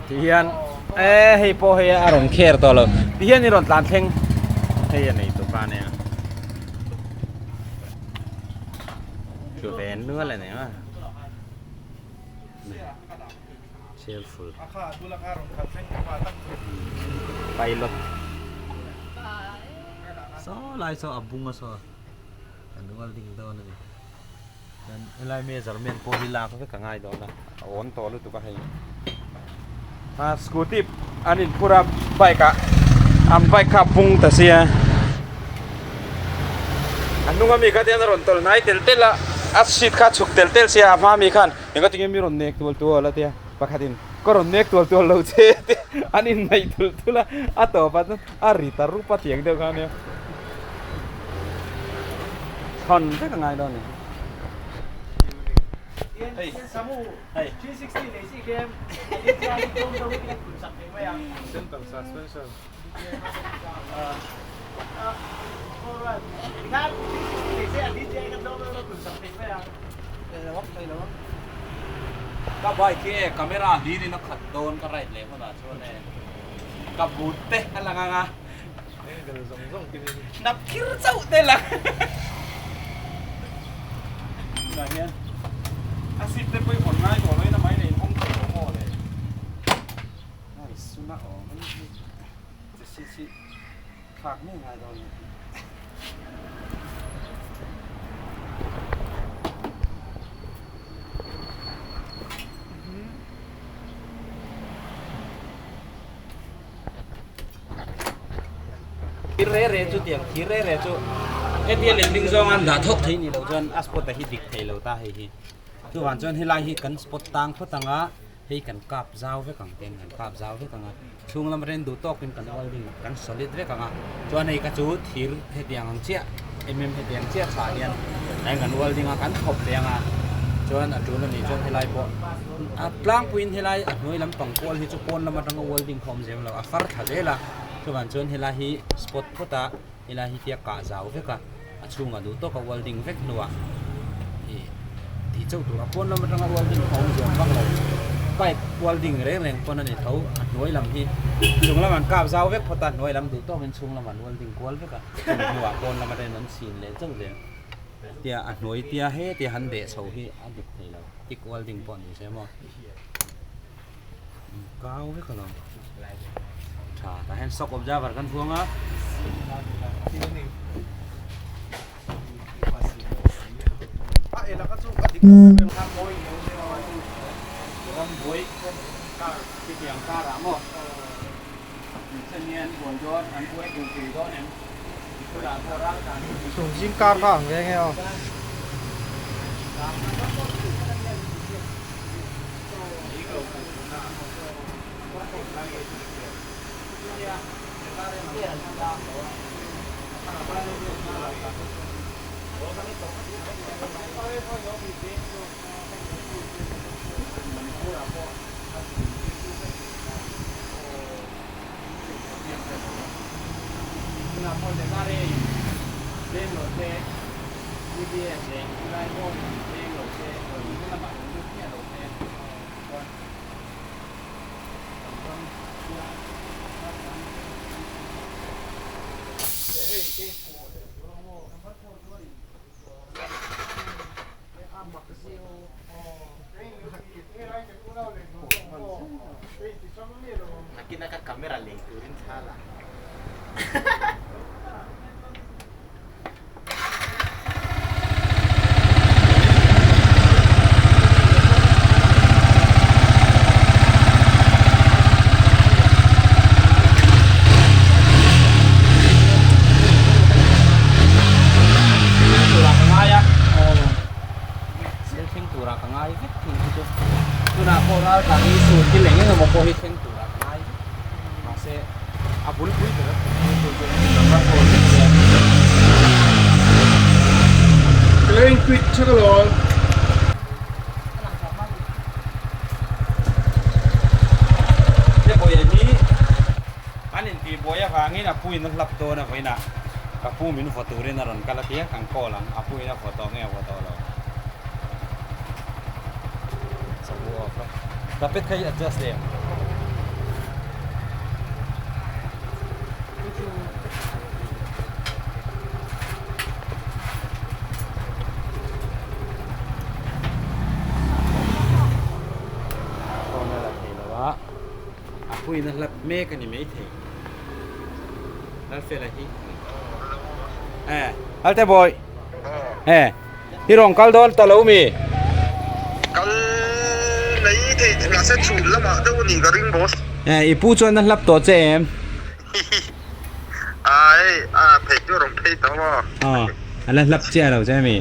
Ti hian e hei pawh hei a rawn kher tawh lo ti hian i rawn tlan thleng hei a nei tawp a nia tlu ve nual a ni a cheerful pilot saw lai saw a bung a saw an welding dawn a ni. Chuan helai measurement pawh hi lak vek a ngai dawn a, a awn tawh lutuk a hei. A scooty an inphur a bike ah an bike kha a pung ta sia. A hnung ami kha tian a rawn tawlh hnai tel tel a, a seat kha a chhuk tel tel sia a hma ami khan engati nge mi rawn nek tual tual a tia pakhatin ka rawn nek tual tual lo che a tia an inhnaih thulh thulh a, a tawp ah chuan a ri ta rup a tiang deuh kha ania. Thawn vek a ngai dawn a ni. Hei hei. Center suspension. Ka bike hi e camera hlir in a khat dawn ka ride leh hunah chuan e ka boot te a lang ang a. Hnap khir chauh te lang. Tunah hian a seat te pawh i hawn ngai tawh loin a mai nei hawng thei lo maw le. Ai suna awm a ni hi. Che si si thlak mai ngai dawn ni. Thir re re chu tiang thir re re chu hetia letling zawng an dah thawk thei ni lo chuan a spot a hi dik thei lo ta hei hi chuvang chuan helai hi kan spot tang phawt ang a hei kan kap zau vek ang ten kan kap zau vek ang a chhung lam ren duh tawkin kan welding kan solid vek ang a chuan hei kha chu thir hetiang ang chiah em em hetiang chiah chhah hian kan welding a kan thawp leh ang a chuan a tul a nih chuan helai pawh a tlangpuiin helai a hnuai lampang kual hi chu pawn lam atanga welding kha awm zel lo a far thla zel a chuvang chuan helai hi spot phawt a helai hi tia kah zau vek a a chhungah duh tawka welding vek hnuah ih tih chauh tur a pawn lam atanga welding kha awm zawm vak lo pipe welding reng reng pawn a ni tho a hnuai lam hi chung lam an kap zau vek phawt a hnuai lam duh tawkin chhung lam an welding kual vek a chumi hnuah pawn lam atangin an chhin leh chauh zel tia a hnuai tia hetia han beh chho hi a dik thei lo tik welding pawh ni se maw kau vek alawm tha tah hian shock observer kan vuang a. Rambuai khitiang karah maw Chung zing kar kha ang ve nge aw. Nakin a ka camera lei turin thla la. Tura ka ngai a thil thleng tura ka ngai vek thung hi chu tunah pawh ral tlang hi sur thil eng eng emaw pawh hi thleng tura ka ngai vek mahse a bul pui ber a thawk tu tur chu number four vek nia. Playing quit thak alawm. He bawiah hi an intihbuai avangin a puin a hlap dawn a vawiinah ka pu min vaw turin a rawn kal a tia kan call ang a puin a vaw tawh nge a vaw tawh lo. Carpet kha i adjust em? Phone a la thei lo a, a puiin a hlap mek a ni maithei. Lalfela hi. Eh, Alte boy. Eh, i rawn kal dawn ta lo mi? Kal mai thei mahse chhun lamah deuh a nih ka ring boss. Eh, i pu chuan a hlap tawh che em? A hei, a phei chu a rawn phei tawh maw? Aw, a la hlap chiah lo che mi?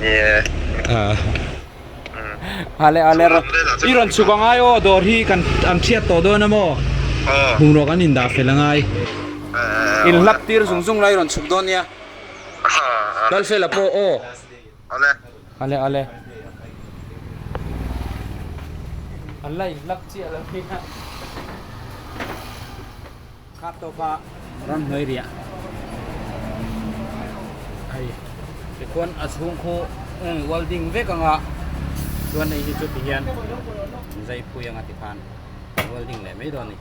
Nie. Ale ale i rawn chhuk angai aw dawr hi kan an thiat tawh dawn a maw bungrua kan indah fel angai in hlap tir zung zung lai rawn chhuk dawn nia Lalfela pawh aw ale ale an la in hlap chiah lo nia Khat tawpa ramhnuai riah hei tikhuan a chhung khu welding vek anga chuan hei hi chu ti hian zai phui anga tikhan welding leh mai dawn a ni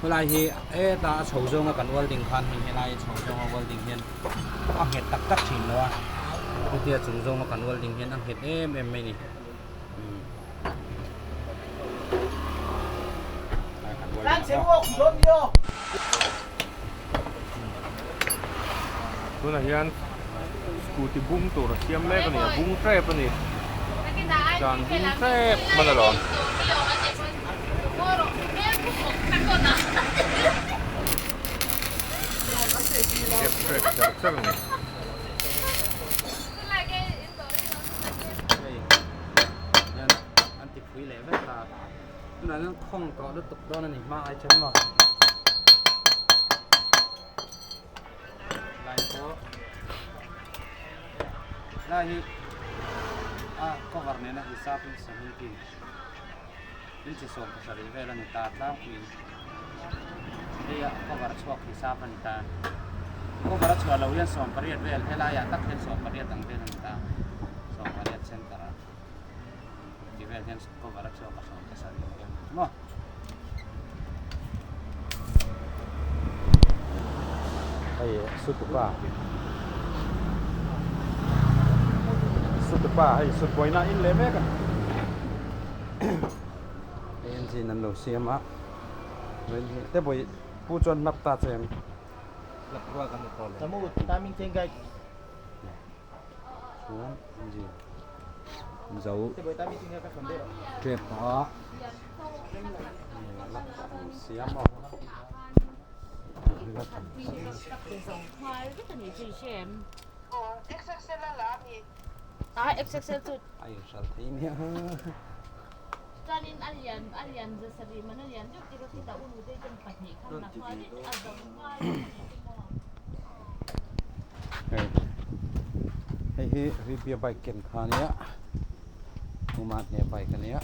khawlai hi heta a chho zawnga kan welding khan hei helai a chho zawnga welding hian a nghet tak tak thin lo a chutia chung zawnga kan welding hian a nghet em em mai a ni. Tunah hian scooty bung tur a siam mek a ni a bung tep a ni tlan bung tep hman alawm. Step trek char char a ni. Hei hian an ti phui leh vek ta tunah hian khawng tawh lutuk dawn a ni hma ai chen maw lai pawh lai hi a cover nena hisap in 17 inchi 17 vel a ni ta tlangpuiin hei a cover chhuak hisap a ni ta cover a chhuah loh hian 18 vel helaiah tak hian 18 ang vel a ni ta 18 center ah ti vel hian cover a chhuak a 17 vel a ni maw. Hei sutupa sutupa hei sutbuaina in leh mek a engine an lo siam a te bawi pu chuan hlap ta che em hlap rual kan ni tawh le chuan engine zo tep tawh a siam a. A inhralh thei nia. Hei hi Ripia bike ken kha a nia Uma hne bike a nia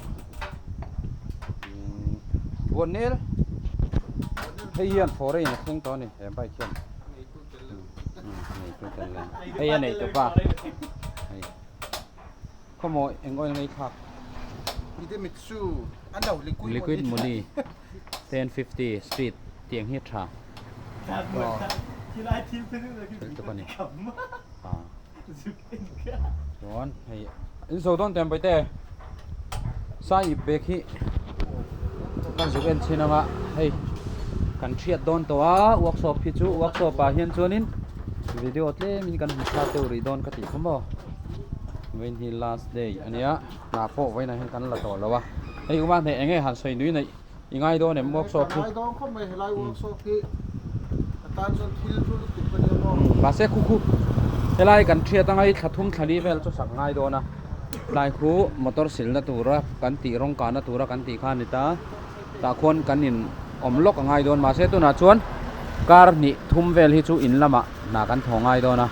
Buannel hei hian foreign a thleng tawh a ni he bike hian hei a neitu pa hei. Khawmaw eng oil ngei thlak? Liquid Moly 1050 street tiang hi a tha. Fel tuk a ni. Chuan hei in zo dawn tem Baite. Sai ip bag hi kan zuk en chhin anga hei kan thiat dawn tawh a workshop hi chu workshop ah hian chuanin video tlemin kan hmu thla deuh rih dawn ka tih kha maw. Vawiin hi last day a nia hna pawh vawiinah hian kan la tawh lo a hei uma hneh eng nge han sawi nui neih i ngai dawn em workshop hi ngai dawn khawp mai helai workshop hi a tan chuan thil hlu lutuk a nia maw mahse khu khu helai kan thiat anga hi thla thum thla li vel chu sak ngai dawn a tlai khu motor silna tura kan tih rawng kahna tura kan tih kha a ni ta tah khuan kan in awm lawk a ngai dawn mahse tunah chuan kar hnih thum vel hi chu in lamah hna kan thaw ngai dawn a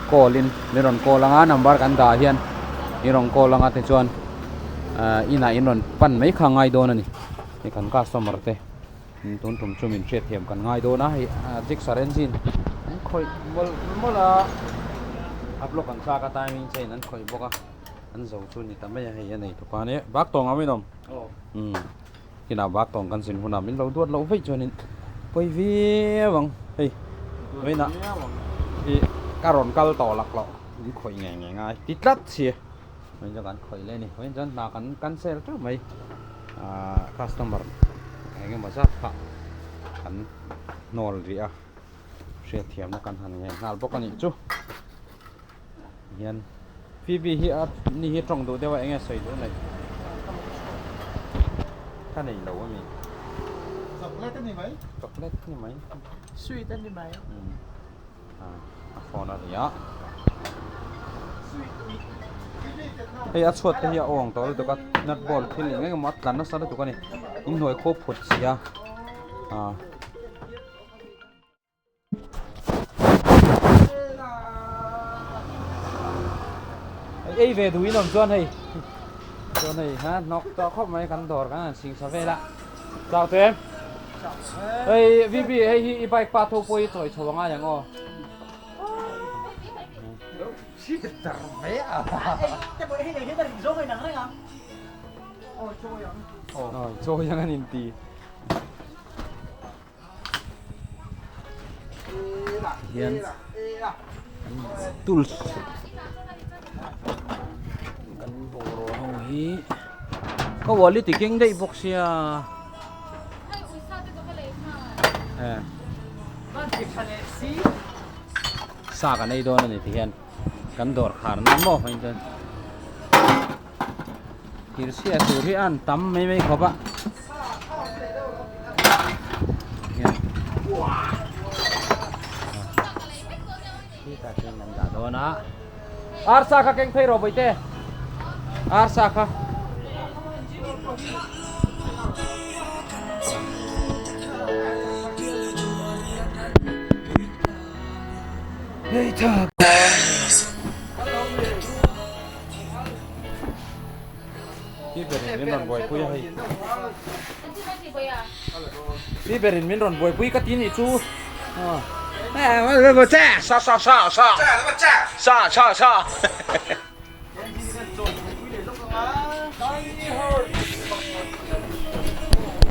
call in min rawn call anga number kan dah hian in rawn call anga tichuan ahh inah in rawn pan mai kha ngai dawn a ni hei kan customer te tun tum chu min hriat thiam kan ngai dawn a hei gixxer engine an khawih mawlh mawlh a a block an thlak a timing chain an khawih bawk a. Kan zo chu ni ta mai a hei a nei tupa nia bak tawng ang inawm umm kinah bak tawng kan zin hunah min lo duat loh veih chuanin pawi viau ang hei vawiinah ih ka rawn kal tawh lak loh min khawih ngei ngei ngai ti tlat si vawiin chu kan khawih leh a ni vawiin chuan hna kan cancel teuh mai ahh customer eng emaw zat kha kan hnawl rih a hriatthiamna kan han ngei nghal bawk a nih chu. Hian Phoebe hi a ni hi tawng duh deuh a enge sawi duh nei ka nei lo ami Chocolate ani mai Chocolate ani mai Sweet ani mai a phone a ri a hei a chhuat te hi a awng tawh lutuk a nut ball thil eng eng emaw a tla nasa lutuk a ni inhnuai khaw phut si a ah. Ei ve duhin awm chuan hei chuan hei ha hnawk tawh khawp mai kan dawr kan han sing sa vel a chau te hei VB hei hi i bike pa tho pawh hi chawi chho a ngai ang aw aw chawi ang an inti. Hian tools kan bungraw ho hi ka wallet i keng daih bawk sia sa kan ei dawn a ni tihian kan dawr khar nan maw hmang chuan thirchhia tur hi a han tam mai mai khawp a. Khitah chuan an dah dawn a arsa kha keng phei rawh bawihte arsa kha. Pi berin min rawn buaipui a hei. Pi berin min rawn buaipui ka ti nih chu. Sa sa sa sa sa sa sa.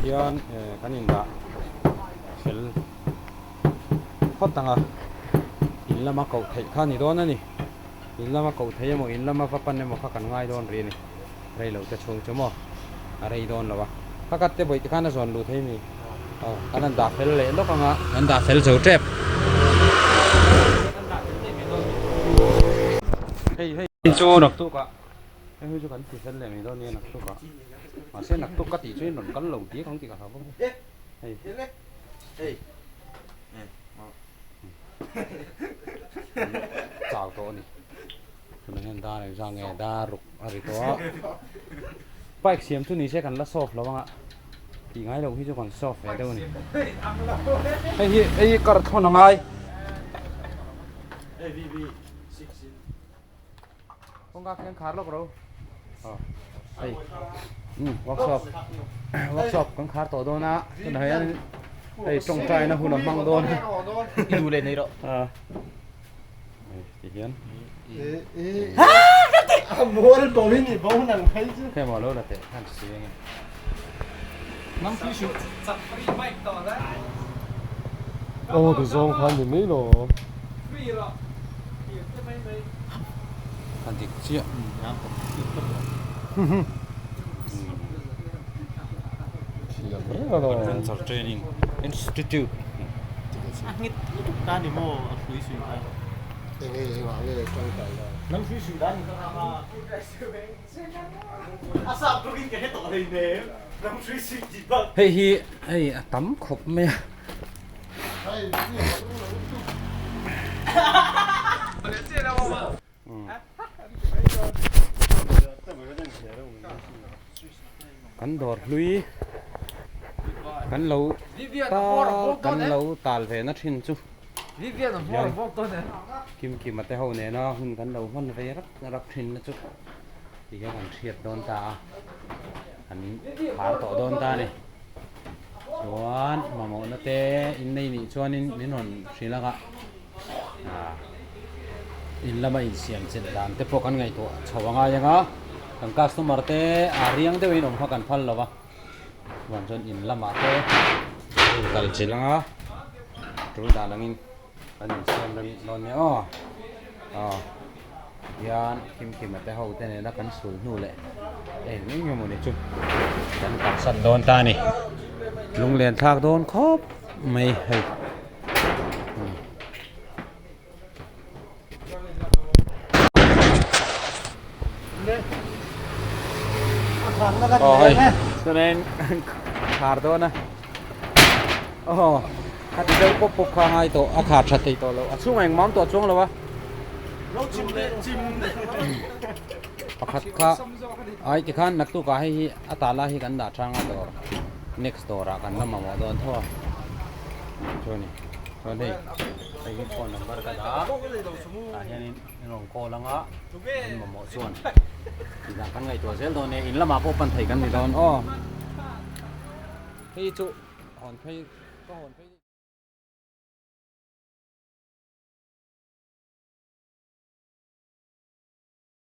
Hian kan indah fel phawt ang a, in lama koh theih kha a ni dawn a ni. In lama koh thei emaw in lama va pan emaw kha kan ngai dawn rih a ni. Rei lo te chhung chu maw a rei dawn lo a. Ka kat te bawih te khan a zawn luh thei mi? Aw kan han dah fel leh lawk ang a. Kan dah fel zo tep. Hei hei chu naktuk ah hei hi chu kan ti fel leh mai dawn nia naktuk ah. Mahse naktuk ka tih chu in rawn kal lo diak ang tih ka hlau bawk a. Hei. Chau tawh a ni tunah hian dar engzah nge dar ruk a ri tawh a bike siam chu ni se kan la solve lo ang a tih ngai loh hi chu kan solve ve deuh a ni hei hi hei hi kar thawn a ngai kawngka khian khar lawk ro aw hei um workshop workshop kan khar tawh dawn a tunah hian hei tawngtaina hun a hmang dawn a i duh leh nei rawh a hei ti hian hei maw lo la teh khan si ange Aw ti zawng khan ni mai lo. A dik chiah. Adventure Training Institute. Hei hi hei a tam khawp mai a. Kan dawr hlui kan lo tal kan lo tal ve na thin chu hian kim kima te ho nena hun kan lo hman ve rak rak thin na chu. Ti hian an hriat dawn ta a, an khar tawh dawn ta a ni. Chuan mamawhna te in nei nih chuanin min rawn hrilh ang a, ah In lama insiam chelh dan te pawh kan ngaihtuah chho a ngai ang a, kan customer te a riang deuhin awm kha kan phal lo va, chuan chuan in lamah te in kal chilh ang a, tul dan angin kan insiam rem dawn nia aw, aw hian Kimkima te ho te nena kan sul hnu leh eng eng emaw ni chu kan kalsan dawn ta a ni, lunglen thlak dawn khawp mai hei. Aw hei chuanin khar dawn a aw khati deuh pawp pawp kha a ngai tawh a khar tha thei tawh lo a chhungah engmah awm tawh chuang lo a pakhat kha ai tikhan naktukah hei hi a tah lai hi kan dah tang a dawr next dawrah kan la mamawh dawn tho a chuan chuan hei. Hei hi phone number ka dah a tah hianin in rawn call anga an mamawh chuan tihdan kan ngaihtuah zel dawn e in lamah pawh pan thei kan ni dawn aw hei chu hawn phei ka hawn phei.